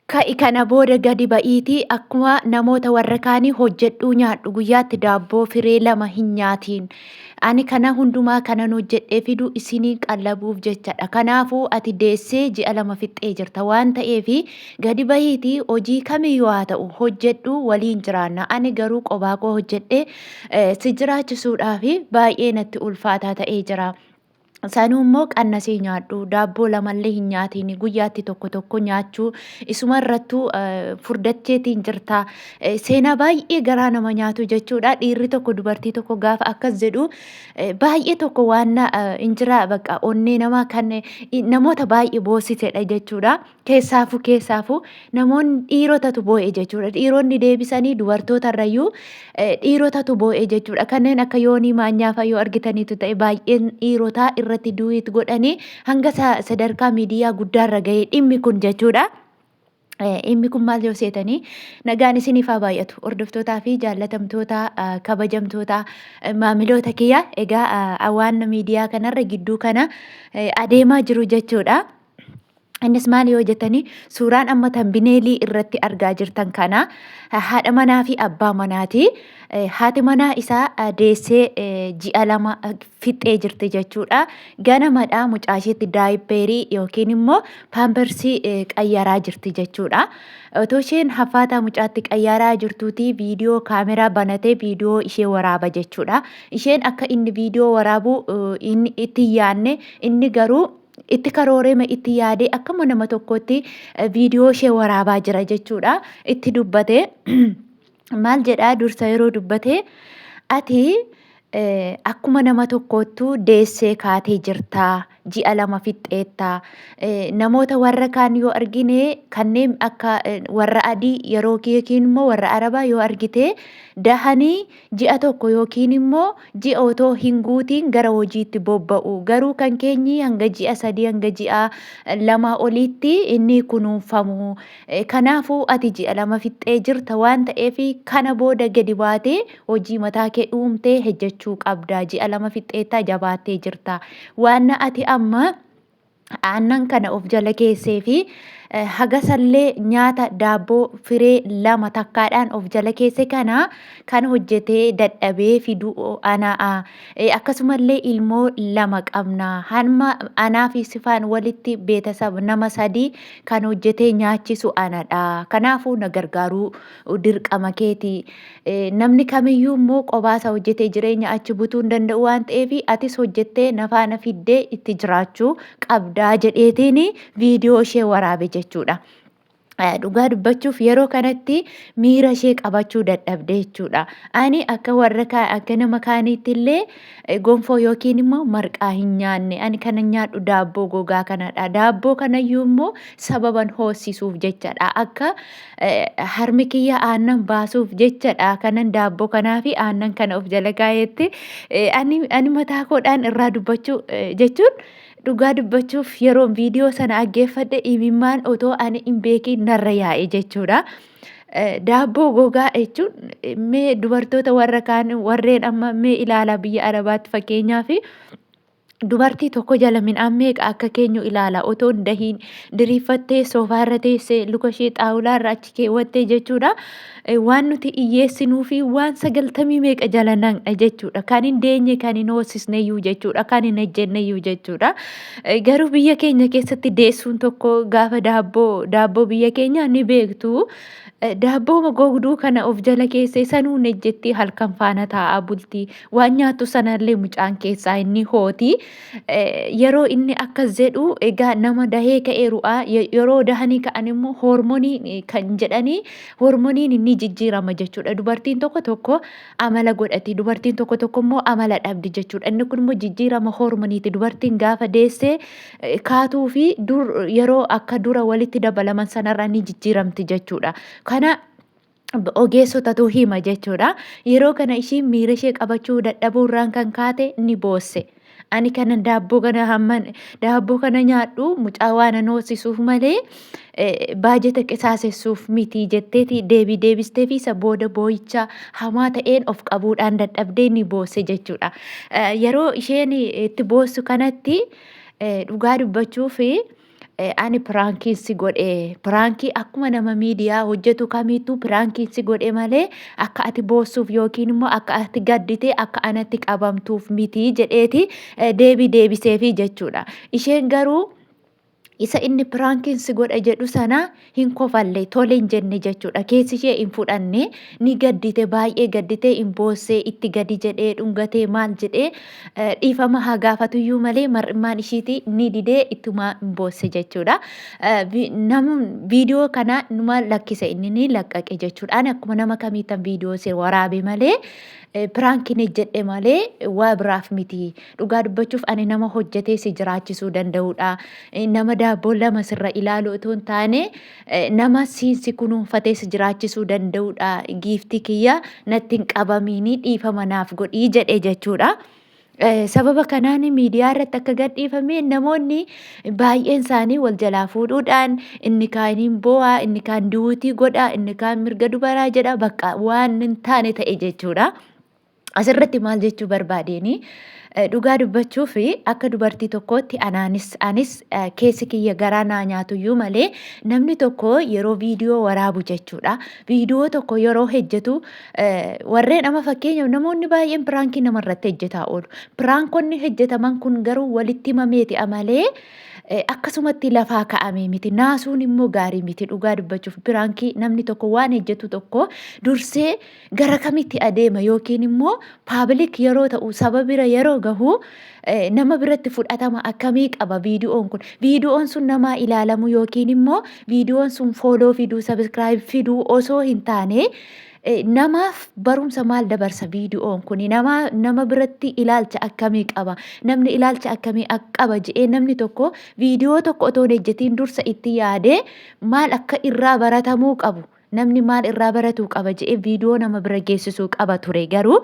Ka'i kana booda gadi ba'iitii akkuma namoota warra kaanii hojjedhuu nyaadhu guyyaatti daabboo firee lama hin nyaatiin. Ani kana hundumaa kanan hojjedhee fidu isiniin qallabuuf jechadha. Kanaafuu ati deessee ji'a 2 fixxee jirta waan ta'eef gadi bahiitii hojii kamiyyuu haa ta'u hojjedhuu waliin jiraanna. Ani garuu qobaa koo hojjedhee si jiraachisuudhaaf baay'ee natti ulfaataa ta'ee jira. Sanuu immoo qannasii nyaadhu daabboo lamallee hin nyaatiin guyyaatti tokko tokko nyaachuu isuma irrattuu furdacheetiin jirta. Seenaa baay'ee garaa nama nyaatu jechuudha. Dhiirri tokko dubartii tokko gaafa akkas jedhu baay'ee tokko waan hin jira bakka onnee namaa kan namoota baay'ee boosisedha jechuudha. Keessaafuu keessaafuu namoonni dhiirotatu boo'e jechuudha. Dhiironni deebisanii dubartootarrayyuu dhiirotatu boo'e jechuudha. Kanneen akka Yoonii Maanyaa fa'a yoo argitaniitu ta'e baay'een dhiirotaa irratti duwiit godhanii hanga sadarkaa miidiyaa guddaarra ga'e dhimmi kun jechuudha. Dhimmi kun maal yoo seetanii nagaan isiniif haa baay'atu hordoftootaa fi jaallatamtoota kabajamtoota maamiloota kiyya egaa waan miidiyaa kanarra gidduu kana adeemaa jiru jechuudha. Innis maal yoo jettanii suuraan amma tambineelii irratti argaa jirtan kana haadha manaa fi abbaa manaati. Haati manaa isaa deessee ji'a 2 fixxee jirti jechuudha. Ganamadha mucaa isheetti daayippeerii yookiin immoo paampersii qayyaraa jirti jechuudha. Otoo isheen haffaataa mucaatti qayyaraa jirtuuti viidiyoo kaameraa banatee viidiyoo ishee waraaba jechuudha. Isheen akka inni viidiyoo waraabu inni itti hin yaadne inni garuu itti karooreema itti yaadee akkuma nama tokkootti viidiyoo ishee waraabaa jira jechuudha. Itti dubbate maal jedhaa dursa yeroo dubbate ati akkuma nama tokkoottu deessee kaatee jirta ji'a 2 fixxeetta namoota warra kaan yoo argine kanneen akka warra adii yeroo yookiin immoo warra arabaa yoo argite dahanii Ji'a tokko yookiin immoo ji'a otoo hin guutiin gara hojiitti bobba'u. Garuu kan keenyi hanga ji'a 3 hanga ji'a 2 oliitti inni kunuunfamu. Kanaafuu ati ji'a 2 fixxee jirta waan ta'eef kana booda gadi baatee hojii mataa kee uumtee hejjechuu qabda. Ji'a 2 fixxeettaa jabaattee jirta. Waanna ati amma aannan kana of jala keessee fi hagasallee nyaata daabboo firee lama takkaadhaan of jala keesse kana kan hojjetee dadhabee fidu anaa akkasumallee ilmoo lama qabna hamma anaa fi sifaan walitti beetasab nama sadii kan hojjetee nyaachisu anadha kanaafuu na gargaaruu dirqama keeti Namni kamiyyuu immoo qobaasa hojjetee jireenya achi butuu hin danda'u waan ta'eef atis hojjettee na faana fiddee itti jiraachuu qabdaa jedheetiin viidiyoo ishee waraabe jechuudha. Dhugaa dubbachuuf yeroo kanatti miira ishee qabachuu dadhabde jechuudha. Ani akka warra akka nama kaaniitti illee gonfoo yookiin immoo marqaa hin nyaanne. Ani kana nyaadhu daabboo gogaa kanadha. Daabboo kanayyuu immoo sababan hoossisuuf jechadha. Akka harmi kiyya aannan baasuuf jechadha kanan daabboo kanaa fi aannan kana of jala kaa'eetti ani ani mataa koodhaan irraa dubbachuu jechuun dhugaa dubbachuuf yeroon viidiyoo sana dhaggeeffadhe imimmaan otoo ani hin beekiin narra yaa'e jechuudha. Daabboo gogaa jechuun mee dubartoota warra kaan warreen amma mee ilaalaa biyya Arabaatti fakkeenyaaf Dubartii tokko jala midhaan meeqa akka keenyu ilaala otoo hin dahiin diriirfattee soofaa irra teessee luka ishee xaawulaa irra achi keewwattee jechuudha. Waan nuti iyyeessinuu fi waan sagaltamii meeqa jala nanqa jechuudha. Kan hin deenye kan hin hoosisneyyuu jechuudha. Kan hin ejjenneyyuu jechuudha. Garuu biyya keenya keessatti deessuun tokko gaafa daabboo daabboo biyya keenyaa ni beektu. Daabboo gogduu kana of jala keessee sanuu hin ejjetti halkan faana taa'aa bulti. Waan nyaattu sanallee mucaan keessaa inni hooti. Yeroo inni akkas jedhu egaa nama dahee ka'eeru'a. Yeroo dahanii ka'an immoo hoormonii kan jedhanii hoormoniin inni jijjiirama jechuudha. Dubartiin tokko tokko amala godhati. Dubartiin tokko tokko immoo amala dhabdi jechuudha. Inni kun immoo jijjiirama hoormoniiti. Dubartiin gaafa deessee kaatuu fi dur yeroo akka dura walitti dabalaman sanarraa ni jijjiiramti jechuudha. Kana ogeessotatu hima jechuudha. Yeroo kana ishiin miira ishee qabachuu dadhabuu irraan kan kaate ni boosse. Ani kana daabboo kana hamman daabboo kana nyaadhu mucaa waan an hoosisuuf malee baajeta qisaasessuuf miti jetteeti deebii deebistee fi isa booda boo'icha hamaa ta'een of qabuudhaan dadhabdee ni boosse jechuudha. Yeroo isheen itti boossu kanatti dhugaa dubbachuuf Ani piraankiin si godhe piraankii akkuma nama miidiyaa hojjetu kamiittuu piraankiin si godhe malee akka ati boossuuf yookiin immoo akka ati gadditee akka anatti qabamtuuf miti jedheeti deebii deebiseefii jechuudha. Isheen garuu isa inni piraankiin si godha jedhu sana hin kofalle tole hin jenne jechuudha. Keessi ishee hin fudhanne ni gaddite baay'ee gaddite hin boossee itti gadi jedhee dhungatee maal jedhee dhiifama haa gaafatuyyuu malee mar'immaan ishiiti ni didee ittumaa hin boosse jechuudha. Namu viidiyoo kana numa lakkise inni ni laqqaqe jechuudha. Ani akkuma nama kamiittan viidiyoo si waraabe malee piraankiin hojjedhe malee waa biraaf miti. Dhugaa dubbachuuf ani nama hojjetee si jiraachisuu danda'udha. Nama daabboo lama sirra ilaalu otoo hin taane nama siin si kunuunfatee si jiraachisuu danda'udha. Giiftii kiyya natti hin qabamiini dhiifama naaf godhii jedhe jechuudha. Sababa kanaan miidiyaa irratti akka gadhiifame namoonni baay'een isaanii wal jalaa fuudhuudhaan inni kaan hin boo'aa, inni kaan duutii godha, inni kaan mirga dubaraa jedha bakka waan hin taane ta'e jechuudha. Asirratti maal jechuu barbaadeeni dhugaa dubbachuuf akka dubartii tokkootti anaanis anis keessi kiyya garaa naa nyaatuyyuu malee namni tokko yeroo viidiyoo waraabu jechuudha. Viidiyoo tokko yeroo hejjetu warreen amma fakkeenyaaf namoonni baay'een piraankii namarratti hejjetaa oolu. Piraankonni hejjetaman kun garuu walitti himameeti amalee akkasumatti lafaa ka'amee miti. Naasuun immoo gaarii miti dhugaa dubbachuuf piraankii namni tokko waan hejjetu tokko dursee gara kamitti adeema yookiin immoo paabilik yeroo ta'u saba bira yeroo gahu nama biratti fudhatama akkamii qaba viidiyoon kun viidiyoon sun namaa ilaalamu yookiin immoo viidiyoon sun fooloo fiduu sabiskiraayib fiduu osoo hin taane namaaf barumsa maal dabarsa viidiyoon kun nama nama biratti ilaalcha akkamii qaba namni ilaalcha akkamii qaba jedhee namni tokko viidiyoo tokko otoo hin hojjetiin dursa itti yaadee maal akka irraa baratamuu qabu Namni maal irraa baratuu qaba jedhee viidiyoo nama bira geessisuu qaba ture garuu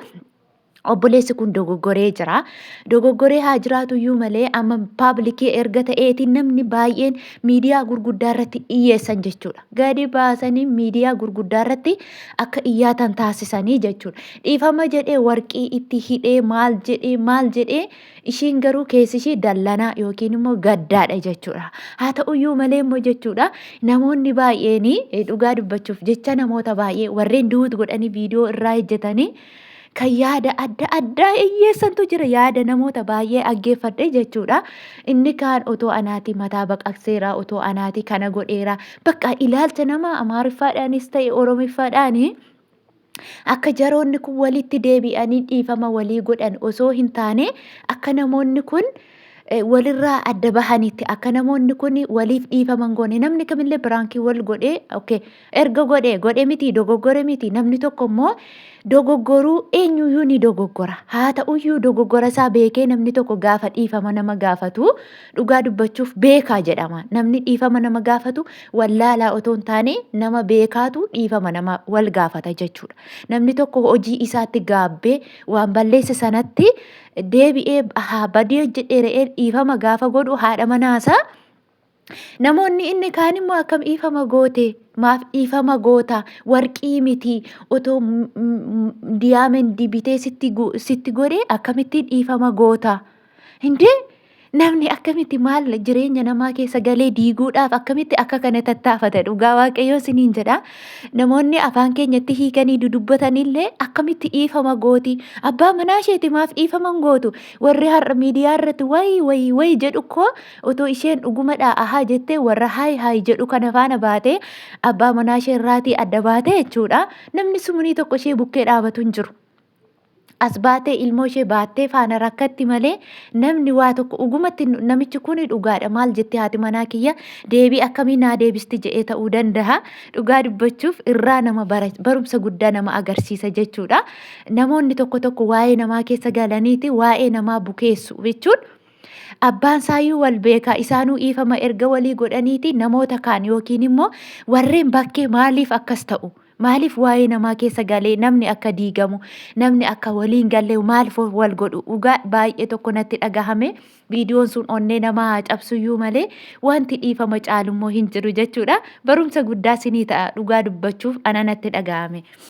obboleessi kun dogoggoree jira. Dogoggoree haa jiraatu iyyuu malee amma paablikii erga ta'eetiin namni baay'een miidiyaa gurguddaa irratti dhiyyeessan jechuudha. Gadi baasanii miidiyaa gurguddaa irratti akka iyyaatan taasisanii jechuudha. Dhiifama jedhee warqii itti hidhee maal jedhee maal jedhee Ishiin garuu keessi ishii dallanaa yookiin immoo gaddaadha jechuudha. Haa ta'uyyuu malee immoo jechuudha namoonni baay'een dhugaa dubbachuuf jecha namoota baay'ee warreen duut godhanii viidiyoo irraa hojjetanii kan yaada adda addaa hiyyeessantu jira yaada namoota baay'ee dhaggeeffadhe jechuudha. Inni kaan otoo anaatii mataa baqaqseera otoo anaatii kana godheera bakka ilaalcha nama amaariffaadhaanis ta'e oromiffaadhaani. Akka jaroonni kun walitti deebi'anii dhiifama walii godhan osoo hin taane akka namoonni kun walirraa adda bahanitti akka namoonni kun waliif dhiifama hin goone namni kamillee biraankii wal godhee okay erga godhee godhe miti dogoggore miti namni tokko immoo dogoggoruu eenyuyyuu ni dogoggora haa ta'uyyuu dogoggora isaa beekee namni tokko gaafa dhiifama nama gaafatu Dhugaa dubbachuuf beekaa jedhama. Namni dhiifama nama gaafatu wallaalaa otoo hin taane nama beekaatu dhiifama nama wal gaafata jechuudha. Namni tokko hojii isaatti gaabbee waan balleesse sanatti deebi'ee haa badii hojjedheera dhiifama gaafa godhu haadha manaasaa Namoonni inni kaan immoo akkam dhiifama goote maaf dhiifama goota warqii miti otoo diyaamendii bitee sitti godhe akkamittiin dhiifama goota hindee Namni akkamitti maal jireenya namaa keessa galee diiguudhaaf akkamitti akka kana tattaafata dhugaa waaqayyoo isiniin jedha. Namoonni afaan keenyatti hiikanii dudubbatanillee akkamitti dhiifama gooti. Abbaa manaa isheeti maaf dhiifama hin gootu. Warri har'a miidiyaa irratti wayi wayi wayi jedhu koo otoo isheen dhugumadhaa ahaa jettee warra hayi hayi jedhu kana faana baatee abbaa manaa ishee irraatii adda baatee jechuudha. Namni sumunii tokko ishee bukkee dhaabatu hin jiru. As baatee ilmoo ishee baattee faana rakkatti malee namni waa tokko dhugumatti namichi kun dhugaadha maal jetti haati manaa kiyya deebii akkamii naa deebisti jedhee ta'uu danda'a. Dhugaa dubbachuuf irraa nama barumsa guddaa nama agarsiisa jechuudha. Namoonni tokko tokko waa'ee namaa keessa galaniiti waa'ee namaa bukeessu jechuun Abbaan isaayyuu wal beeka isaanuu dhiifama erga walii godhaniiti namoota kaan yookiin immoo warreen bakkee maaliif akkas ta'u maaliif waa'ee namaa keessa galee namni akka diigamu namni akka waliin galle maaliif wal godhu dhugaa baay'ee tokko natti dhagahame viidiyoon sun onnee namaa haa cabsuyyuu malee wanti dhiifama caalummoo hin jiru jechuudha barumsa guddaa sinii ta'a dhugaa dubbachuuf ana natti dhagahame.